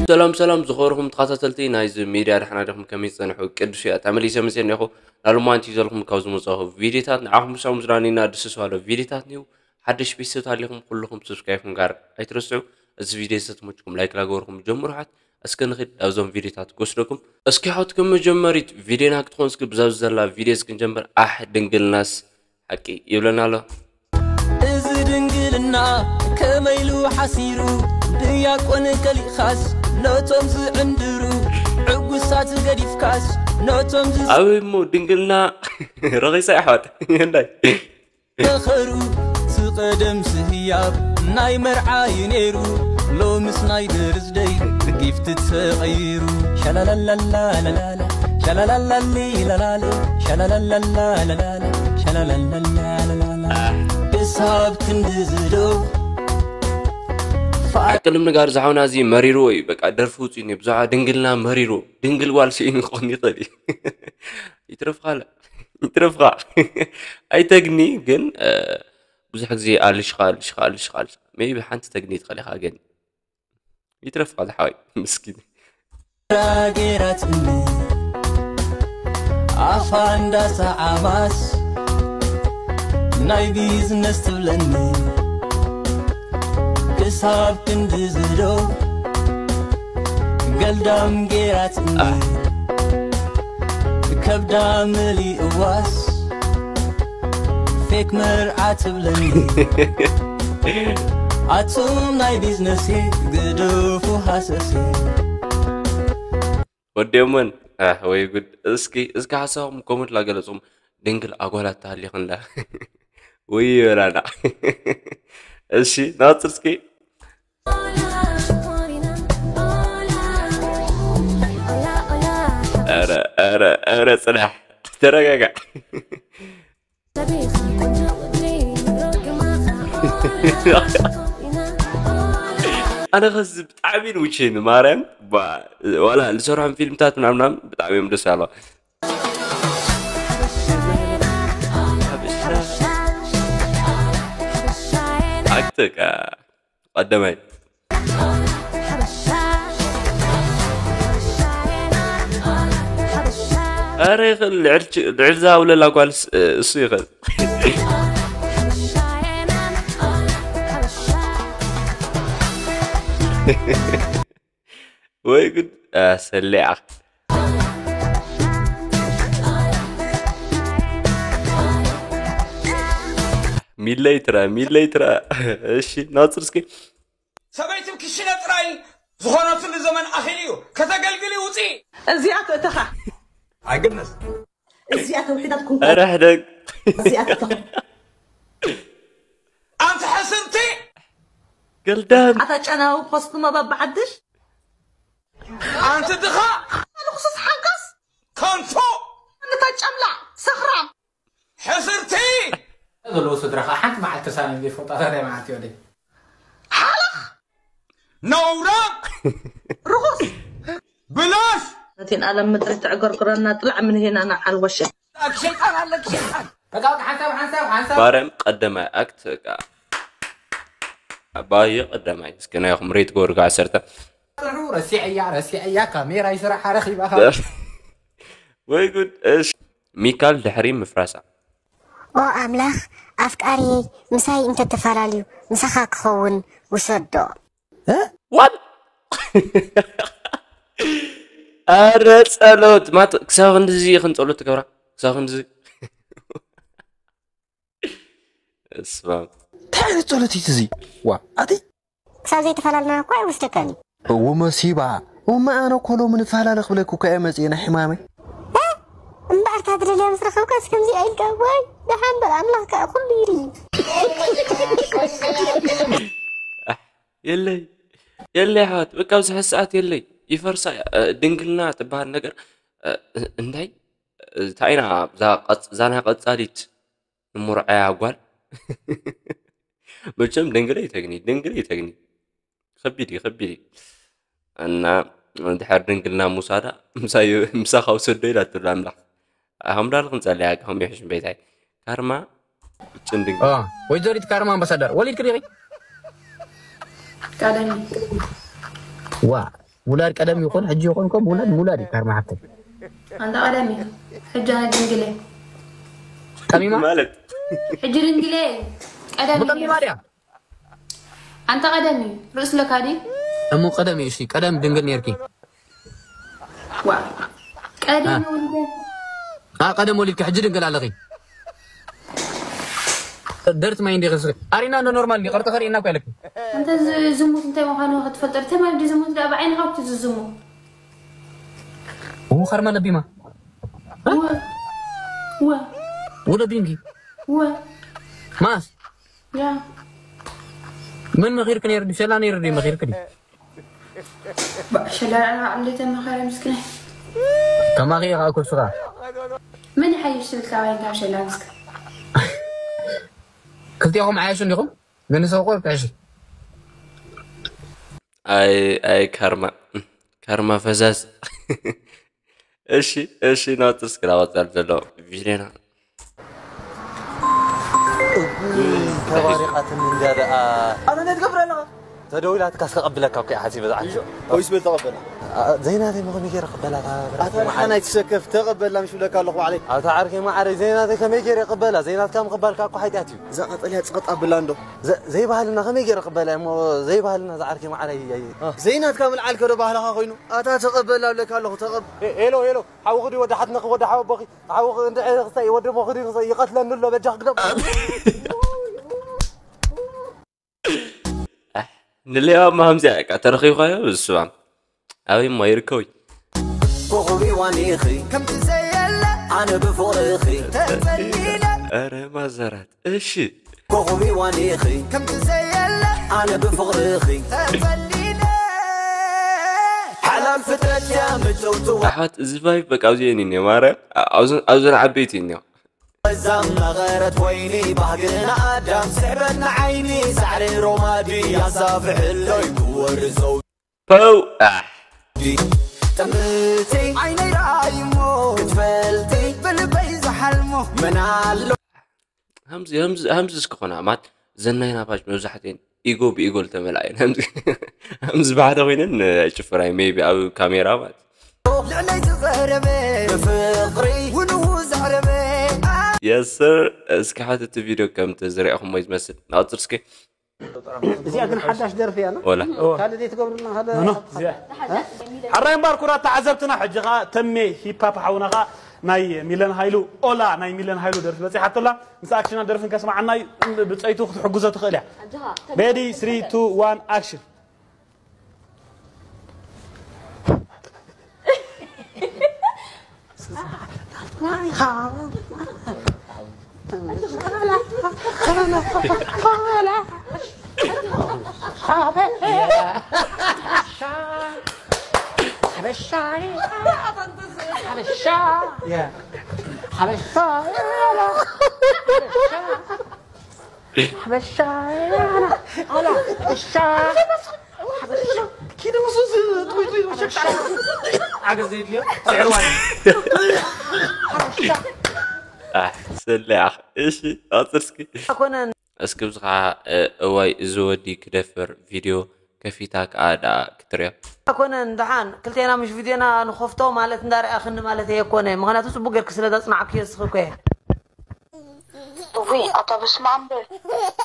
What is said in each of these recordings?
ሰላም ሰላም ዝኸበርኩም ተኸታተልቲ ናይዚ ሚድያ፣ ደሕና ዲኹም? ከመይ ጸንሑ? ቅዱስ እያ ተመሊሰ መጽየ እኒኹ። ላልማንቲ ዘለኹም ካብ ዝመጻኹ ቪዲዮታት ንዓኹም ምሳኹም ዝዳኒና ደስ ዝባለ ቪዲዮታት ንዩ። ሓደሽ ቤተሰብ ታሊኹም ኩልኹም ሰብስክራይብ ምግባር ኣይትረስዑ። እዚ ቪዲዮ ዝተመችኩም ላይክ ላገበርኩም ጀምሩ። ሓት እስከ ንኽድ ኣብዞም ቪዲዮታት ክወስደኩም። እስኪ ሓት ከም መጀመሪት ቪዲዮና ክትኾን እስኪ ብዛብ ዘላ ቪዲዮ እስክንጀምር ኣሕ ድንግልናስ ሓቂ ይብለና ኣሎ። እዚ ድንግልና ከመይ ኢሉ ሓሲሩ ድያቆን ከሊኻስ ነቶም ዝዕንድሩ ዕጉሳት ገዲፍካስ ነቶም ዝ- ኣበይ እሞ ድንግልና ረኺሳ ኣሕዋት እንታይ መኸሩ ዝቐደም ስህያብ ናይ መርዓ እዩ ነይሩ ሎምስ ናይ በርዝደይ ጊፍት ተቐይሩ ሻላላላላላላ ሻላላላሊ ላላሊ ሻላላላላላላ ሻላላላላላላ ክሳብ ክንዲ ዝዶ ሓቂ ንምንጋር ዝሓውና እዚ መሪርዎ እዩ። በቃ ደርፊ ውፅኡ እዩ። ብዙሓ ድንግልና መሪርዎ ድንግል ጓል ስኢኑ ክኾን ይኽእል እዩ። ይትረፍካ ኣለ ይትረፍካ ኣይተግኒ ግን ብዙሕ ግዜ ኣልሽኻ ኣልሽኻ ኣልሽኻ ኣልሽኻ ሜቢ ሓንቲ ተግኒ ትኽእል ኢኻ ግን ይትረፍካ ዝሓወይ ምስኪን ጌራትኒ ኣፋ እንዳሰዓማስ ናይ ቢዝነስ ትብለኒ ክሳብ ክንዲ ዝዶ ገልዳም ጌራትኒ ከብዳ መሊእዋስ ፌክ መርዓ ትብለኒ ኣቱም ናይ ቢዝነስ ግደፉ ሃሰስ ወዲኦመን ኣህ ወይ ጉድ እስኪ እስኪ ሓሳብኩም ኮመንት ላገለጹም ድንግል ኣጓላት ተሃሊኽንዳ ወይ ይበላና እሺ ናጽር እስኪ ኧረ ኧረ ኧረ ጽናሕ ተረጋጋ ኣነ ኸዚ ብጣዕሚ ንውቼኒ ማርያም ዋላ ዝሰርሖም ፊልምታት ምናምናም ብጣዕሚ እዮም ደስ ኣለዋ ኣክተቃ ቀደማይ ኣረ ይኽእል ልዕል ዝሃብለላ ጓልስ እሱ ይኽእል ወይ ጉድ ኣሰሊዓ ሚለይትራ ሚለይትራ እሺ ናፅር እስኪ ሰበይትም ክሽነ ጥራይ ዝኾነትሉ ዘመን ኣኺሉ እዩ። ከተገልግሊ ውፂ። እዚኣ ትእትኻ። ኣይግነስ። እዚኣ ተውሒዳ ትኩን። ኧረ ሕደግ። እዚኣ ትእትኻ። ኣንቲ ሕስርቲ። ገልዳም። ኣታ ጨናዊ ፖስት መባብ ብዓድሽ። ኣንቲ ድኻ። ልኽሱስ ሓንካስ። ከንቱ። ኣንታ ጨምላቕ ሰኽራም። ሕስርቲ ዘለዉ ስድራኻ ሓንቲ መዓልቲ ተሳንዮም ዘይፈልጡ ኣታ እንታይ መዓልቲ ወደይ ሓለኽ ነውራም ርኹስ ብላሽ ነቲን ዓለም ምድሪ ትዕገርግረና ጥላዕ ምን ሄና ንዓል ወሸ ኣክ ሸይጣን ኣለክ ሸይጣን በቃ በቃ ሓንሳብ ሓንሳብ ሓንሳብ ባረም ቀደማይ ኣክት በቃ ኣባየ ቀደማይ እስከ ናይኹም ሬት ጎርጋ ዓሰርተ ጽንሑ ረሲዐያ ረሲዐያ ካሜራ ይስራሕ ረኺባኻ ወይ ጉድ እሺ ሚካል ድሕሪ ምፍራሳ ኦ ኣምላኽ ኣፍቃሪየይ ምሳይ እንተተፈላለዩ ምሳኻ ክኸውን ውሰዶ። What? ኣረ ጸሎት ማት ክሳብ ክንድዚ ኢኽን ጸሎት ትገብራ ክሳብ ክንድዚ እስማ እንታይ ዓይነት ጸሎት እዩ እዚ ዋ ኣቲ ክሳብ ዘይተፈላለና እኮ ኣይወስደካን እዩ። እው መሲባ። እሞ ኣነ እኮ ሎሚ ንፈላለ ክብለኪ እኮ እየ መፅየ ናይ ሕማመይ። እምበኣር እታ ትደልያ ምስ ረኸብካስ ከምዚኣ ኢልካ እዋይ ደሓን በል ኣምላኽ ከኣ ኩሉ ይርኢ። የለይ የለይ ኣሕዋት በቃ ኣብዚ ሕዚ ሰዓት የለይ ይፈርሳ እያ። ድንግልና ትበሃል ነገር እንታይ እንታይ ኢና እዛ ናይ ቀፃሊት ንምርዓያ ጓል መቸም ድንግለይ ተግኒ ድንግለይ ተግኒ ከቢድ እዩ ከቢድ እዩ እና ድሕር ድንግልና ሙሳዳ ምሳኻ ውሰዶ ኢላ ትብል ኣምላኽ ከምዳል ክንፀለያ ከም ይሕሽ ቤታይ ካርማ ብጭን ድንግል ወይዘሪት ካርማ ኣምባሳደር ወሊድ ክሪቂ ዋ ውላድ ቀደም ይኹን ሕጂ ይኹን ከም ውላድ ውላድ እዩ ካርማ ሓፍተይ። ኣንታ ቀደም እዩ። ሕጂ ኣነ ድንግለ ጠሚማ ማለት ሕጂ ድንግለ ቀደም እዩ። ብጠሚማ ድያ ኣንታ ቀደም እዩ። ርእስ ለካ ድዩ? እሞ ቀደም እዩ። እሺ ቀደም ድንግል ነርኪ። ዋ ቀደም ወልደ ኣ ቀደም ወሊድኪ ሕጂ ድንግል ኣለኺ። ደርት ማይ እንዲኺ ስሪ ኣሪና እንዶ ኖርማል እንዲ ቅርጢ ከርእና እኮ ኣለኪ። እንተ ዝ- ዝሙት እንታይ ምዃኑ ክትፈልጦ ተማዲ ዝሙት ዳ ብዓይንኻ ብትዝዝሙ ኡ ከርማ ለቢማ ወ ወ ወደ ቢንጊ ወ ማስ ያ ምን መኺርክ ነይሩ ድዩ? ሸላ ነይሩ ድዩ መኺርክ ድዩ? ሸላላ ዓምደ ተመኸረ ምስክነ ከማኺ ኢኻ ኩርስኻ መን ይሓይሽ ትብል ካባይን ካብ ሸላ ምስክነ ክልቲኹም ዓያሹ እንዲኹም ግን ሰው ቆር ትሕሽ ኣይ ኣይ ካርማ ካርማ ፈዛዝ እሺ እሺ ናውፅር እስኪ ናወፀር ዘሎ ቪድዮና ተባሪቓትኒ እንዳ ደኣ ኣነ ነትገብረ ኣለኻ ተደዊላትካ እስከ ቀብለካ እኮ ሓሲበ ዝዓት ወይስ በል ተቐበላ ዘይናተይ መኸሚ ገይረ ቀበላታ ኣታ ሓናይ ትሰከፍ ተቐበላ ምሽ ብለካ ኣለኹ ባዕለይ ኣብታ ዓርከይ ማዓረይ ዘይናተይ ከመይ ገይረ ቀበላ ዘይናትካ ምቕባልካ እኮ ሓጢኣት እዩ እዛ ቀጠልያ ጽቕጥ ኣብላ እንዶ ዘይባህልና ከመይ ገይረ ቀበላ እሞ ዘይባህልና ዝዓርከይ ማዓረይ ዘይናትካ ምልዓል ከዶ ባህልኻ ኮይኑ ኣታ ተቐበላ ብለካ ኣለኹ ተቐብ ሄሎ ሄሎ ሓውኺ ድዩ ወዲ ሓትነኺ ወዲ ሓወቦኺ ሓውኺ እንድዒ ክሰይ ወዲ ሞኺ ድዩ ክሰይ ይቐትለኒ ኣሎ በጃ ክግደም ንሌባ ማሃምዚያ ቃ ተረኺብካዮ ብስባም ኣበይ ማ ይርከዊ ኮኾብ ዋኒኺ ከምቲ ዘየለ ኣነ ብፍቕርኺ ተጸሊለ ኧረ ማዘራት እሺ ኮኾብ ዋኒኺ ከምቲ ዘየለ ኣነ ብፍቕርኺ ተጸሊለ ሓላል ፍጥረት እያ ምጭውትዋ ኣሕዋት እዚ ቫይብ በቃ ኣብዚ የኒን እዮ ማርያም ኣብዞን ዓበይቲ እኒዮ እዛ መቐረት ወይኒ ባህግና ኣዳም ስሕበት ንዓይኒ ሳዕሪ ሮማዲ ያሳፍሕሎይ ክወርዘው ፐው ኣሕ ጠምቲ ዓይነይ ረኣይሞ ክትፈልጢ ብልበይ ዝሓልሞ መናሎ ሃምዚ እስክኾና ማት ዘናይና ፓች መብዛሕትኤን ኢጎ ብኢጎ ዝተመልኣ እየን ሃምዚ ብሓደ ኮይነን ኣይጭፍራይ ሜቢ ኣብ ካሜራ ማለት ልዕለይ ዝቐረበ ብፍቕሪ ውንው ዘዕረበ የስር እስኪ ሓት እቲ ቪድዮ ከም ተዝሪእኹሞ ዝመስል ናቕፅር እስኪ እዚኣ ግን ሓዳሽ ደርፊ እያ ወላ ካልእ ዘይትገብርልና ሓደ ሕራይ እምበር ኩራት ተዓዘብትና ሕጂ ኸዓ ተሜ ሂፓፕ ሓውና ኸዓ ናይ ሚለን ሃይሉ ኦላ ናይ ሚለን ሃይሉ ደርፊ በፂሓቶላ ምስ ኣክሽና ደርፍን ከስማዓና እዩ ብፀይቱ ክትሕግዞ ትኽእል እያ ሬዲ ስሪ ቱ ዋን ኣክሽን ስልያኽ እሺ ኣፅር እስኪ ኣኮነን እስኪ ብዚ ከዓ እዋይ እዚ ወዲ ክደፍር ቪድዮ ከፊታ ከዓ ደኣ ክትሪኦ ኣኮነን ደሓን ክልቴና ምሽ ቪድዮና ንኸፍቶ ማለት እንዳርኣኽኒ ማለት እየ ኮነ ምኽንያቱ ፅቡቅ ገርክ ስለ ዘፅናዕኩ እየ እስኺ ኮየ እውይ ኣታ በስመ ኣብ በል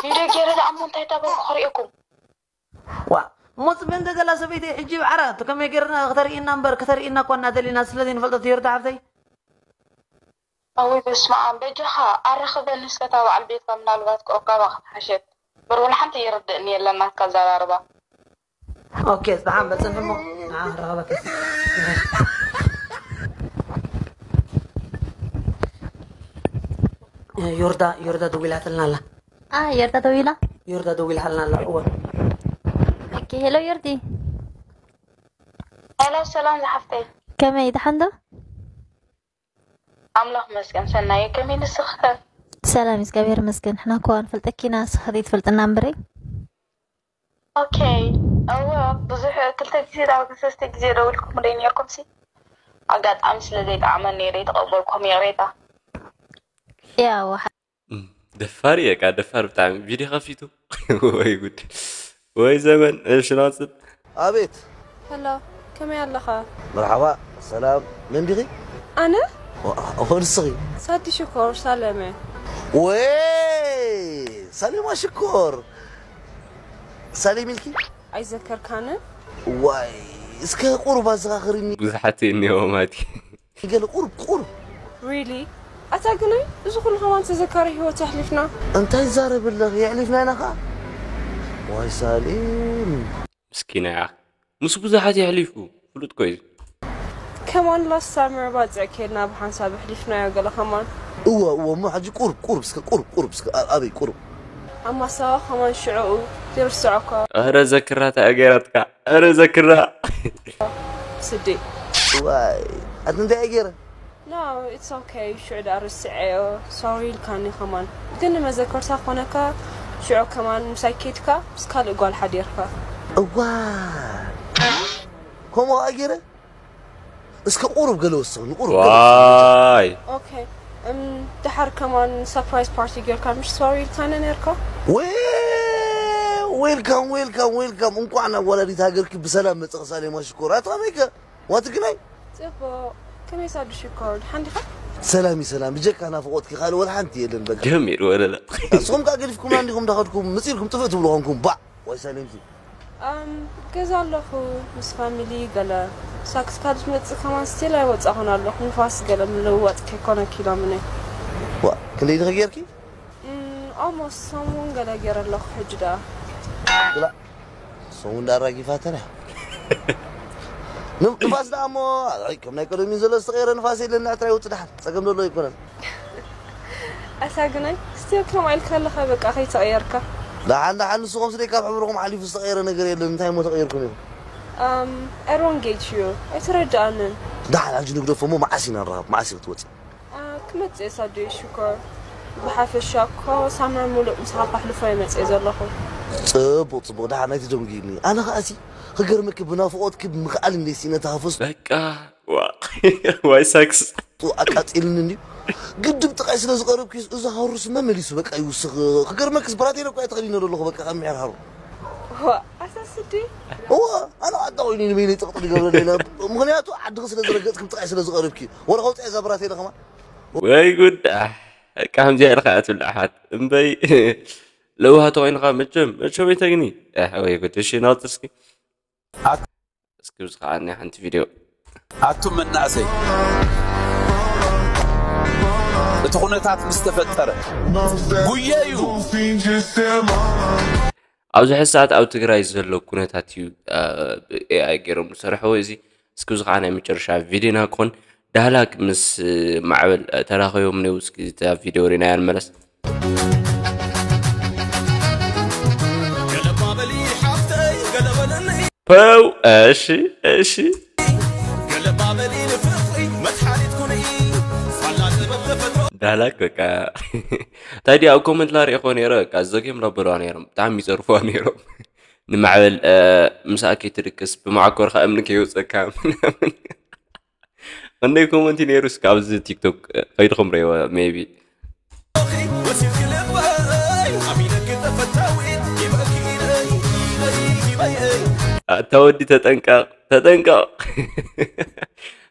ቪድዮ ገይረ ደኣ እሞ እንታይ እንዳበልኩ ክሪኤኩም ዋ እሞ ፅበ እንተ ዘላ ሰበይተይ ሕጂ ብዓራ እቲ ከመይ ገይርና ክተርእየና እምበር ክተርእየና እኳ እናደሊና ስለዘይንፈልጦ ትሄርታ ሓፍተይ ኣወይ በስመ ኣብ በጃኻ ኣራኽበኒ እስከ እታ በዓል ቤትካ ምናልባት ክእካባ ክትሓሸት በር ወላ ሓንቲ ይርድእኒ የለን ናትካ ኣዘራርባ ኦኬ ደሓን በል ፅንሒ እሞ ንዓ ክራኸበካ ዮርዳ ዮርዳ ደዊላትልና ኣላ አ ዮርዳ ደዊላ ዮርዳ ደዊላትና ኣላ እወ ኦኬ ሄሎ ዮርዲ ሄሎ ሰላም ዝሓፍተይ ከመይ ደሓን ዶ ኣምላኽ መስገን ሰናየ ከመይ ንስኺ ከ ሰላም እግዚኣብሔር መስገን ንሕና እኮ ንፈልጠኪና ንስኺ ዘይትፈልጥና እምበረይ ኦኬ እወ ብዙሕ ክልተ ግዜ ናብ ሰለስተ ግዜ ደዊልኩምለይ ነይርኩም ሲ ኣጋጣሚ ስለ ዘይጠዓመኒ እየ ዘይተቐበልኩም ይቕሬታ ያው ደፋር እየ ቃ ደፋር ብጣዕሚ ቪድዮ ከፊቱ ወይ ጉድ ወይ ዘመን እሺ ናፅል ኣቤት ሄሎ ከመይ ኣለኻ? መርሓባ፣ ሰላም። መን ዲኺ? ኣነ ኦ፣ ንስኺ? ሳዲ ሽኮር ሳለመ። ወይ ሳሌማ ሽኮር። ሳሌም ኢልኪ? ኣይዘከርካንን? ዋይ፣ እስከ ቁሩብ ኣዘኻኽርኒ። ብዙሓት እኒኦ ማቲ። ገለ ቁሩብ፣ ቁሩብ። ሪሊ? ኣታ ግናይ እዚ ኩሉ ከማን ተዘካሪ ህይወት ኣሕሊፍና። እንታይ ዛረብ ኣለኺ? የሕሊፍና ኢና ኸዓ። ዋይ ሳሌም። ምስኪና እያ። ምስ ብዙሓት የሕሊፉ። ፍሉጥ ኮዩ። ከማን ላስት ሳመር ባጽዕ ኬድና ብሓንሳብ ኣሕሊፍናዮ ገለ ከማን። እወ፣ እወ፣ እሞ ሕጂ ቁሩብ፣ ቁሩብ እስከ፣ ቁሩብ፣ ቁሩብ እስከ፣ ኣ-፣ ኣበይ ቁሩብ? ኣብ ማሳዋ ከማን ሽዕኡ ዘይርስዖ እኳ። ኣረ ዘክራ ተኣገራትካ። ኣረ ዘክራ። ስዲ። ዋይ፣ ኣቲ እንታይ እየ ገይረ? No, it's okay. ሽዑ ደኣ ረስዐዮ። ሶሪ ኢልካኒ ከማን። ግን ንመዘከርታ ኮነካ ሽዑ ከማን ምሳይ ኬድካ ምስ ካልእ ጓል ሓዲርካ። እዋ፣ ከምኡ ኸዓ ገይረ? እስከ ቁሩብ ገለ ወስኽኒ፣ ቁሩብ ገለ ወስኽኒ። ዋይ። ኦኬ። እም፣ ደሓር ከማን ሰርፕራይዝ ፓርቲ ጌርካ ምሽ ሶሪ ኢልካኒ ነርካ? ወይ፣ ዌልካም፣ ዌልካም፣ ዌልካም። እንኳዕ ናብ ወላዲት ሃገርኪ ብሰላም መጸኺ ሳሌማ ሽኮር። ኣታ ከመይከ? ዋት ግናይ? ጽቡቕ። ከመይ ሳዱ ሽኮር? ደሓን ዲኻ? ሰላም እዩ፣ ሰላም። ብጀካ ናፍቖትኪ ካልእ ወላ ሓንቲ የለን በቃ። ጀሚሩ ወለለ። ንስኹም ከኣ ገዲፍኩምና እንዲኹም ዳኸድኩም፣ መጺእልኩም ጥፍእ ትብሉ ኾንኩም። ባዕ! ዋይ ሳሌምሲ። ኣም፣ ገዛ ኣለኹ፣ ምስ ፋሚሊ ገለ። ሳክስ ካብ ዝመጽእ ከማን ስቲል ኣይወጻኹን ኣለኹ። ንፋስ ገለ ምልውዋጥ ከይኮነኪ ኢሎምኒ። ዋ፣ ክንደይ ዲኺ ጌርኪ? እም፣ ኦልሞስት ሰሙን ገለ ገይረ ኣለኹ ሕጂ ደኣ። ግላ፣ ሰሙን ደኣ ኣራጊፋተን እያ። ን-፣ ንፋስ ደኣ እሞ፣ ኣይ፣ ከም ናይ ቀደም እዩ ዘሎ ዝተቐየረ ንፋስ የለን፣ ንዕትራ ይወጽእ ደሓን። ጸገም ዘሎ ኣይኮነን። ኣታ ግናይ፣ ስቲል ከምኣ ኢልካ ኣለኻ፣ በቃ ከይተቐየርካ። ደሓን፣ ደሓን፣ ንስኹም ስደይ ካብ ሕብርኹም ሓሊፉ ዝተቐየረ ነገር የለን። እንታይ እሞ ተቐይርኩም ኢኹም? ኣም፣ I don't get you። ኣይተረድኣንን። ደሓን፣ ሕጂ ንግደፎ እሞ መዓስ ኢና ንራኸብ? መዓስ ኢኺ ትወጺ? ኣ፣ ክመጽእ እየ ሳዲ ሽኮር። ብሓፈሻ እኮ ሳመር ሙሉእ ምሳኻ ከሕልፎ እየ መጽእ ዘለኹ። ጽቡቕ፣ ጽቡቕ። ደሓን ኣይትደንጉይኒ። ኣነ ኸኣሲ ክገርመኪ ብናፍቖትኪ ብምኽኣል እንደ ሲነ ተሃፈስ በቃ ዋ ዋይ ሳክስ። ኣቃጺልኒ እንድዩ። ግድብ ጥቓይ ስለ ዝቐረብኪ እዚ ሃሩስ መመሊሱ በቃ ይውስኽ። ክገርመኪስ ብራቴለ እኮ እየ ተኸዲነ ዘለኹ በቃ ካብ ምሕር ሃሩ። ዋ፣ ኣታ ስዲ። እወ፣ ኣነ ኣታ ኮይኑ ንበይነይ ጥቕጥል ይገብረኒ ኢለ። ምኽንያቱ ዓድኺ ስለ ዝረገጽኪ ብጥቓይ ስለ ዝቐረብኪ። ወላ ከውፅኣ እዛ ብራቴለ ከማን። ወይ ጉድ። ኣሕ፣ በቃ ከምዚኣ ኢልካ እያ ትብልዓሓት እምበይ። ለውሃ ተኮይንካ መቸም መቸም ይተግኒ። ኣሕ፣ ወይ ጉድ። እሺ ናውጥ እስኪ። ኣት- እስኪ ብዚ ከዓ ናይ ሓንቲ ቪድዮ። ኣቱም መናእሰይ፣ እቲ ኩነታት ምስ ተፈጠረ ጉየዩ። ኣብዚ ሕዚ ሰዓት ኣብ ትግራይ ዘሎ ኩነታት እዩ። ብኤኣይ ገይሮም ዝሰርሕዎ እዚ። እስኪ እዚ ከዓ ናይ መጨረሻ ቪድዮና ክኾን። ዳህላክ ምስ ማዕበል ተራኸዮም ነው። እስኪ እታ ቪድዮ ሪናያ ንመለስ። ፐው። እሺ፣ እሺ። ዳህላክ በቃ። ታዲያ ኣብ ኮመንት ላሪኦ ነይረ በቃ ዘገም ላበለዋ ነይሮም ብጣዕሚ ይፀርፍዋ ነይሮም። ንማዕበል ምሳኣ ከይትድቅስ ብመዓኮርካ እምኒ ከይወፀካ ምናምን። ክንደይ ኮመንቲ ነይሩ እስከ ኣብዚ ቲክቶክ ከይድኩም ረይዋ ሜቢ። ኣታ ወዲ ተጠንቀቕ ተጠንቀቕ።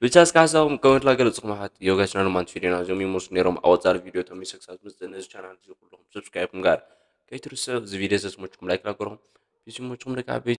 ብቻ እስከ ሓሳብኩም ኮመንት ላገለፅኩም ሓት ዮጋችና ንማንት ቪዲዮና እዚኦም ይመስሉ ነይሮም። ኣወፃሪ ቪዲዮ ቶም ይሰክሳት ምስ ነዚ ቻናል እዚ ኩልኩም ሰብስክራይብ ጋር ከይትርስዑ። እዚ ቪዲዮ ዘስሞችኩም ላይክ ላገርኩም ፒስ ይሞችኩም ደቂ ዓበይቲ።